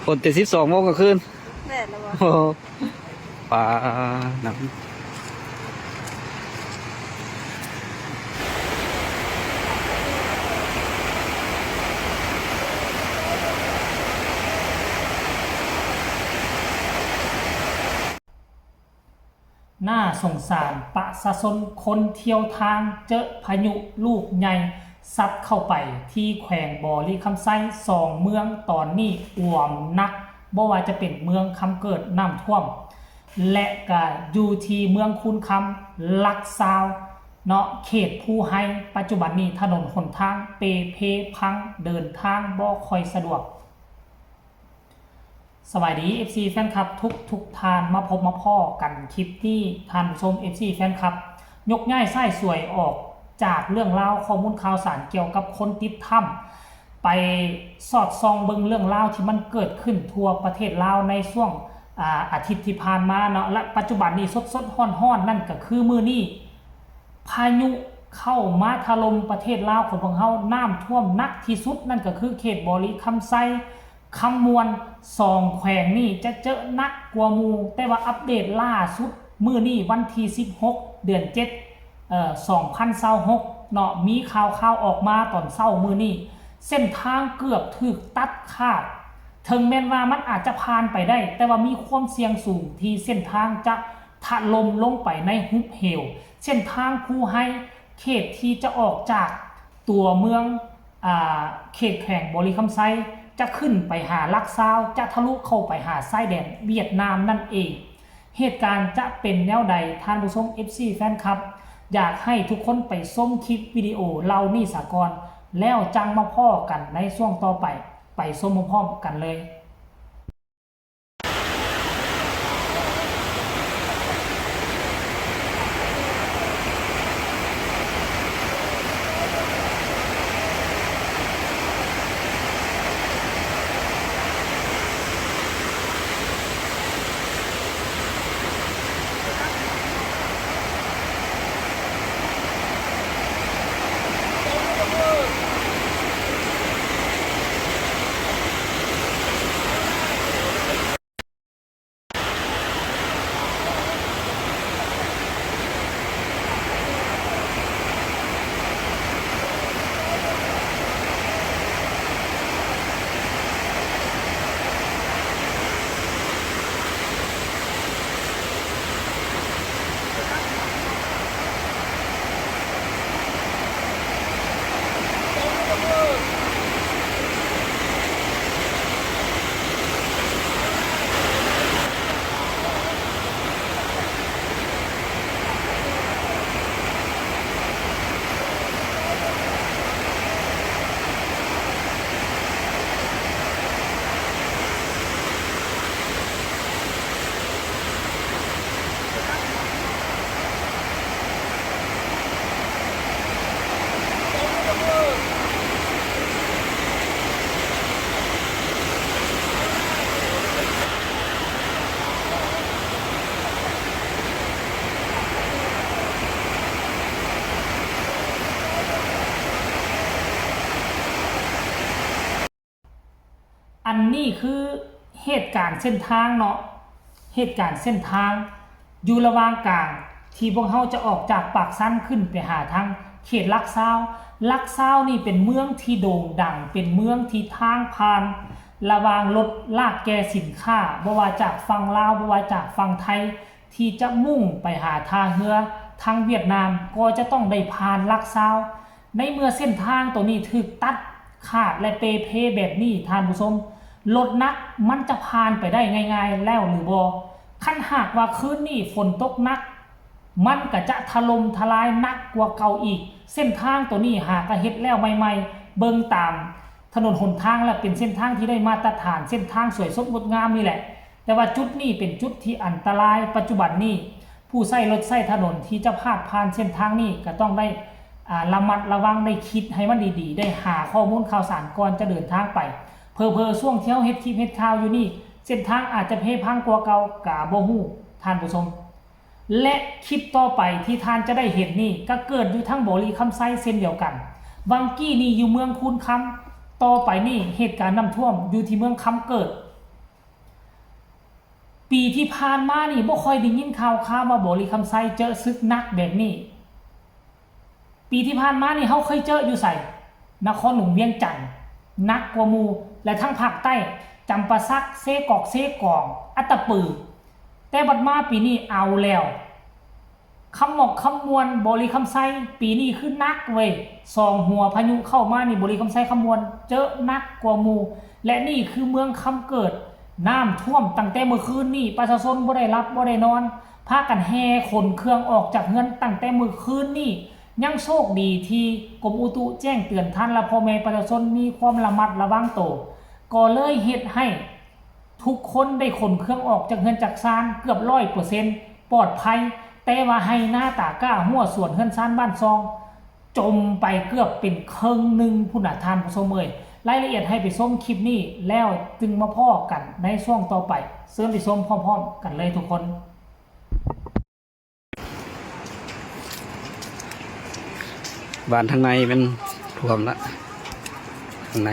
ຝົນແຕ່ສິບສອງໂມງກາງຄືນ. ແດດລະບໍ່? ໂອ້ ປາ ໜາວ. ໜ້າສົງສານປະຊາຊົນຄົນທ່ຽວທາງ ເຈີພາຍຸລູກໃຫຍ່ຊັດເຂົ້າໄປທີ່ແຂວງບໍລິຄຳໄຊ ສອງເມືອງຕອນນີ້ອວມໜັກ, ບໍ່ວ່າຈະເປັນເມືອງຄຳເກີດນ້ຳຖ້ວມ ແລະ ກະຢູ່ທີ່ເມືອງຄູນຄຳ ຫຼັກຊາວເນາະ ເຂດພູໄຮ. ປັດຈຸບັນນີ້ຖະໜົນຫົນທາງເປ່ເພພັງ ເດີນທາງບໍ່ຄ່ອຍສະດວກ. ສະບາຍດີ ເອັຟຊີ ແຟນຄລັບທຸກໆທ່ານ, ມາພົບມາພໍ້ກັນຄລິບນີ້ ທ່ານຜູ້ຊົມ ເອັຟຊີ ແຟນຄລັບ ຍົກຍ້າຍສາຍສວຍອອກຈາກເລື່ອງລາວ ຂໍ້ມູນຂ່າວສານກ່ຽວກັບຄົນຕິດຖ້ຳ ໄປສອດສ່ອງເບິ່ງເລື່ອງລາວທີ່ມັນເກີດຂຶ້ນທົ່ວປະເທດລາວໃນຊ່ວງ ອາ ອາທິດທີ່ຜ່ານມາເນາະ ແລະ ປັດຈຸບັນນີ້ສົດໆຮ້ອນໆນັ້ນກໍຄືມື້ນີ້ ພາຍຸເຂົ້າມາຖະຫຼົ່ມປະເທດລາວຂອງພວກເຮົາ, ນ້ຳຖ້ວມໜັກທີ່ສຸດ ນັ້ນກໍຄືເຂດບໍລິຄຳໄຊ, ຄຳມ່ວນ ສອງແຂວງນີ້ຈະເຈີໜັກກວ່າໝູ່. ແຕ່ວ່າອັບເດດລ່າສຸດມື້ນີ້ ວັນທີສິບຫົກ ເດືອນເຈັດ ເອີ ສອງພັນຊາວຫົກເນາະ, ມີຂ່າວໆອອກມາຕອນເຊົ້າມື້ນີ້ ເສັ້ນທາງເກືອບຖືກຕັດຂາດ. ເຖິງແມ່ນວ່າມັນອາດຈະຜ່ານໄປໄດ້, ແຕ່ວ່າມີຄວາມສ່ຽງສູງທີ່ເສັ້ນທາງຈະ ຖະຫຼົ່ມລົງໄປໃນຫຸບເຫວ. ເສັ້ນທາງພູໄຮ ເຂດທີ່ຈະອອກຈາກຕົວເມືອງ ອາ ເຂດແຂວງບໍລິຄຳໄຊ ຈະຂຶ້ນໄປຫາຫຼັກຊາວ ຈະທະລຸເຂົ້າໄປຫາຊາຍແດນຫວຽດນາມນັ້ນເອງ. ເຫດການຈະເປັນແນວໃດ ທ່ານຜູ້ຊົມ ເອັຟຊີ ແຟນຄລັບ ຢາກໃຫ້ທຸກຄົນໄປຊົມຄລິບວິດີໂອເຫຼົ່ານີ້ສາກ່ອນ ແລ້ວຈັ່ງມາພໍ້ກັນໃນຊ່ວງຕໍ່ໄປ. ໄປຊົມພ້ອມໆກັນເລີຍ. ອັນນີ້ຄືເຫດການເສັ້ນທາງເນາະ, ເຫດການເສັ້ນທາງຢູ່ລະຫວ່າງກາງທີ່ພວກເຮົາຈະອອກຈາກປາກຊັນຂຶ້ນໄປຫາທາງເຂດຫຼັກຊາວ. ຫຼັກຊາວນີ້ເປັນເມືອງທີ່ໂດ່ງດັງ, ເປັນເມືອງທີ່ທາງຜ່ານລະຫວ່າງລົດລາກແກ່ສິນຄ້າ, ບໍ່ວ່າຈາກຝັ່ງລາວ, ບໍ່ວ່າຈາກຝັ່ງໄທ, ທີ່ຈະມຸ່ງໄປຫາທ່າເຮືອທາງຫວຽດນາມ ກໍຈະຕ້ອງໄດ້ຜ່ານຫຼັກຊາວ. ໃນເມື່ອເສັ້ນທາງໂຕນີ້ຖືກຕັດຂາດ ແລະ ເປ່ເພແບບນີ້, ທ່ານຜູ້ຊົມ, ລົດໜັກມັນຈະຜ່ານໄປໄດ້ງ່າຍໆແລ້ວຫຼືບໍ່? ຄັນຫາກວ່າຄືນນີ້ຝົນຕົກໜັກ, ມັນກໍຈະຖະຫຼົ່ມທະລາຍໜັກກວ່າເກົ່າອີກ. ເສັ້ນທາງໂຕນີ້ຫາກະເຮັດແລ້ວໃໝ່ໆ, ເບິ່ງຕາມ ຖະໜົນຫົນທາງ ແລະ ເປັນເສັ້ນທາງທີ່ໄດ້ມາດຕະຖານ, ເສັ້ນທາງສວຍສົດງົດງາມນີ້ແຫຼະ. ແຕ່ວ່າຈຸດນີ້ເປັນຈຸດທີ່ອັນຕະລາຍ. ປັດຈຸບັນນີ້ ຜູ້ໃຊ້ລົດໃຊ້ຖະໜົນທີ່ຈະພາດຜ່ານເສັ້ນທາງນີ້ ກໍຕ້ອງໄດ້ ອາ ລະມັດລະວັງ, ໄດ້ຄິດໃຫ້ມັນດີໆ, ໄດ້ຫາຂໍ້ມູນຂ່າວສານກ່ອນຈະເດີນທາງໄປ. ເຜີໆຊ່ວງທີ່ເຮົາເຮັດຄລິບເຮັດຂ່າວຢູ່ນີ້ ເສັ້ນທາງອາດຈະເພພັງກວ່າເກົ່າ ກໍບໍ່ຮູ້ ທ່ານຜູ້ຊົມ. ແລະ ຄລິບຕໍ່ໄປທີ່ທ່ານຈະໄດ້ເຫັນນີ້ ກໍເກີດຢູ່ທາງບໍລິຄຳໄຊເຊັ່ນດຽວກັນ. ຫວ່າງກີ້ນີ້ຢູ່ເມືອງຄູນຄຳ, ຕໍ່ໄປນີ້ເຫດການນ້ຳຖ້ວມຢູ່ທີ່ເມືອງຄຳເກີດ. ປີທີ່ຜ່ານມານີ້ບໍ່ຄ່ອຍໄດ້ຍິນຂ່າວຄາວວ່າບໍລິຄຳໄຊເຈີສຶກໜັກແບບນີ້. ປີທີ່ຜ່ານມານີ້ເຮົາເຄີຍເຈີຢູ່ໃສ? ນະຄອນຫຼວງວຽງຈັນໜັກກວ່າໝູ່ ແລະ ທາງພາກໃຕ້ ຈຳປາສັກ, ເຊກອກ, ເຊກອງ, ອັດຕະປື. ແຕ່ບັດມາປີນີ້ເອົາແລ້ວ. ຄຳໝອກຄຳມ່ວນ ບໍລິຄຳໄຊ ປີນີ້ຄືໜັກເວີຍ. ສອງຫົວພາຍຸເຂົ້າມານີ້ ບໍລິຄຳໄຊ ຄຳມ່ວນ ເຈີໜັກກວ່າໝູ່ ແລະ ນີ້ຄືເມືອງຄຳເກີດ. ນ້ຳຖ້ວມຕັ້ງແຕ່ມື້ຄືນນີ້ ປະຊາຊົນບໍ່ໄດ້ຫຼັບບໍ່ໄດ້ນອນ ພາກັນແຫ່ຂົນເຄື່ອງອອກຈາກເຮືອນຕັ້ງແຕ່ມື້ຄືນນີ້. ຍັງໂຊກດີທີ່ກົມອຸຕຸແຈ້ງເຕືອນທັນ ແລະ ພໍ່ແມ່ປະຊາຊົນມີຄວາມລະມັດລະວັງໂຕ ກໍເລີຍເຮັດໃຫ້ ທຸກຄົນໄດ້ຂົນເຄື່ອງອອກຈາກເຮືອນຈາກຊານເກືອບຮ້ອຍເປີເຊັນ ປອດໄພ, ແຕ່ວ່າໄຮ່ນາຕາກ້າຮົ້ວສວນເຮືອນຊານບ້ານຊ່ອງ ຈົມໄປເກືອບເປັນເຄິ່ງໜຶ່ງພຸ້ນນະທ່ານຜູ້ຊົມເອີຍ. ລາຍລະອຽດໃຫ້ໄປຊົມຄລິບນີ້ແລ້ວຈຶ່ງມາພໍ້ກັນໃນຊ່ວງຕໍ່ໄປ. ເຊີນໄປຊົມພ້ອມໆກັນເລີຍທຸກຄົນ. ບ້ານທາງໃນແມ່ນຖ້ວມລະ ທາງໃນ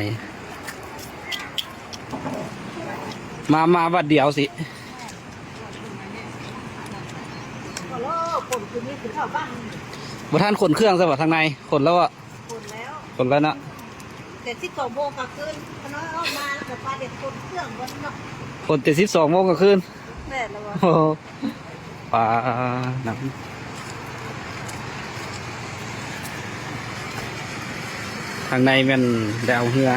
ມາ ມາວັດດຽວຊິ ບໍ່ທັນຂົນເຄື່ອງຊະບໍ່ທາງໃນ ຂົນແລ້ວບໍ່? ຂົນແລ້ວ ຂົນແລ້ວເນາະ ແຕ່ສິບສອງໂມງກາງຄືນ ຂະນ້ອຍອອກມາແລ້ວກໍປາເດັດຂົນເຄື່ອງເບິດເນາະ ຂົນແຕ່ສິບສອງໂມງກາງຄືນ ແມ່ນແລ້ວບໍ່? ໂອ້ ປາ ນ້ຳ ທາງໃນແມ່ນໄດ້ເອົາເຮືອ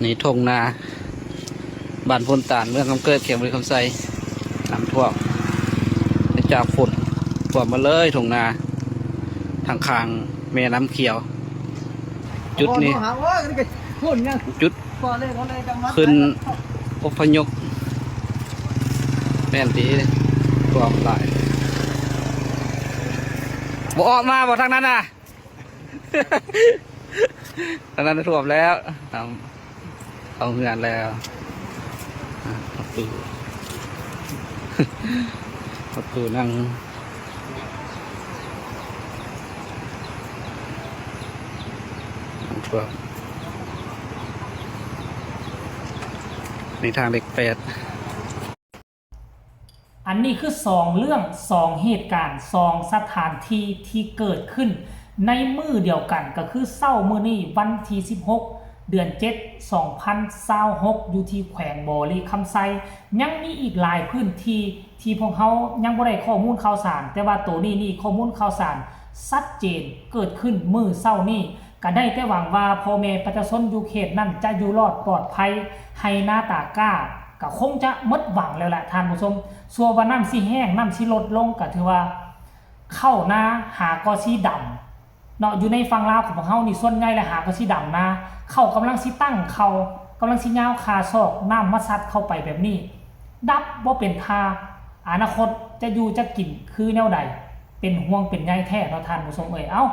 ນີ້ທົ່ງນາ ບ້ານໂພນຕານ ເມືອງຄຳເກີດ ແຂວງບໍລິຄຳໄຊ ນ້ຳຖ້ວມ ເນື່ອງຈາກຝົນຖ້ວມໝົດເລີຍທົ່ງນາ ທາງຂ້າງແມ່ນ້ຳຂຽວ. ຈຸດນີ້ ຈຸດຂຶ້ນອົບພະຍົບ ແມ່ນຕິ ຖ້ວມຫຼາຍ ບໍ່ອອກມາບໍ່ທາງນັ້ນນະ ທາງນັ້ນຖ້ວມແລ້ວ ເອົາ ເຂົ້າເຮືອນແລ້ວ ປະຕູ ປະຕູນັ່ງ ຖ້ວມ ໃນທາງເລກແປດ. ອັນນີ້ຄືສອງເລື່ອງ ສອງເຫດການ ສອງສະຖານທີ່ທີ່ເກີດຂຶ້ນໃນມື້ດຽວກັນ ກໍຄືເຊົ້າມື້ນີ້ ວັນທີສິບຫົກ ເດືອນເຈັດ ສອງພັນຊາວຫົກ ຢູ່ທີ່ແຂວງບໍລິຄຳໄຊ. ຍັງມີອີກຫຼາຍພື້ນທີ່ທີ່ພວກເຮົາຍັງບໍ່ໄດ້ຂໍ້ມູນຂ່າວສານ ແຕ່ວ່າໂຕນີ້ນີ້ຂໍ້ມູນຂ່າວສານຊັດເຈນ ເກີດຂຶ້ນມື້ເຊົ້ານີ້. ກະໄດ້ແຕ່ຫວັງວ່າພໍ່ແມ່ປະຊາຊົນຢູ່ເຂດນັ້ນຈະຢູ່ລອດປອດໄພ, ໄຮ່ນາຕາກ້າກະຄົງຈະໝົດຫວັງແລ້ວລະທ່ານຜູ້ຊົມ. ຊົ່ວວ່ານ້ຳຊິແຫ້ງ, ນ້ຳຊິລົດລົງ ກະຖືວ່າເຂົ້ານາຫາກໍຊິດຳເນາະ. ຢູ່ໃນຝັ່ງລາວຂອງພວກເຮົານີ້ ສ່ວນໃຫຍ່ແລ້ວຫາກໍຊິດຳນາ, ເຂົ້າກຳລັງຊິຕັ້ງເຂົ້າ, ກຳລັງຊິຍາວຄາສອກ, ນ້ຳມາຊັດເຂົ້າໄປແບບນີ້ ດັບບໍ່ເປັນທ່າ. ອະນາຄົດຈະຢູ່ຈະກິນຄືແນວໃດ? ເປັນຫ່ວງເປັນໃຍແທ້ເນາະທ່ານຜູ້ຊົມເອີຍ. ເອົ້າ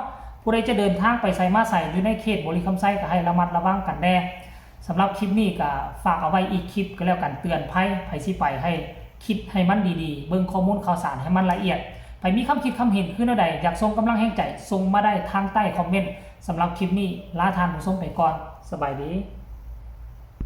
ຜູ້ໃດຈະເດີນທາງໄປໃສມາໃສຢູ່ໃນເຂດບໍລິຄຳໄຊ ກໍໃຫ້ລະມັດລະວັງກັນແດ່. ສຳລັບຄລິບນີ້ກໍຝາກເອົາໄວ້ອີກຄລິບກໍແລ້ວກັນ, ເຕືອນໄພ ໃຜຊິໄປໃຫ້ຄິດໃຫ້ມັນດີໆ, ເບິ່ງຂໍ້ມູນຂ່າວສານໃຫ້ມັນລະອຽດ. ໃຜມີຄຳຄິດຄຳເຫັນຄືແນວໃດ, ຢາກສົ່ງກຳລັງແຮງໃຈ, ສົ່ງມາໄດ້ທາງໃຕ້ຄອມເມັນ. ສຳລັບຄລິບນີ້ ລາທ່ານຜູ້ຊົມໄປກ່ອນ. ສະບາຍດີ.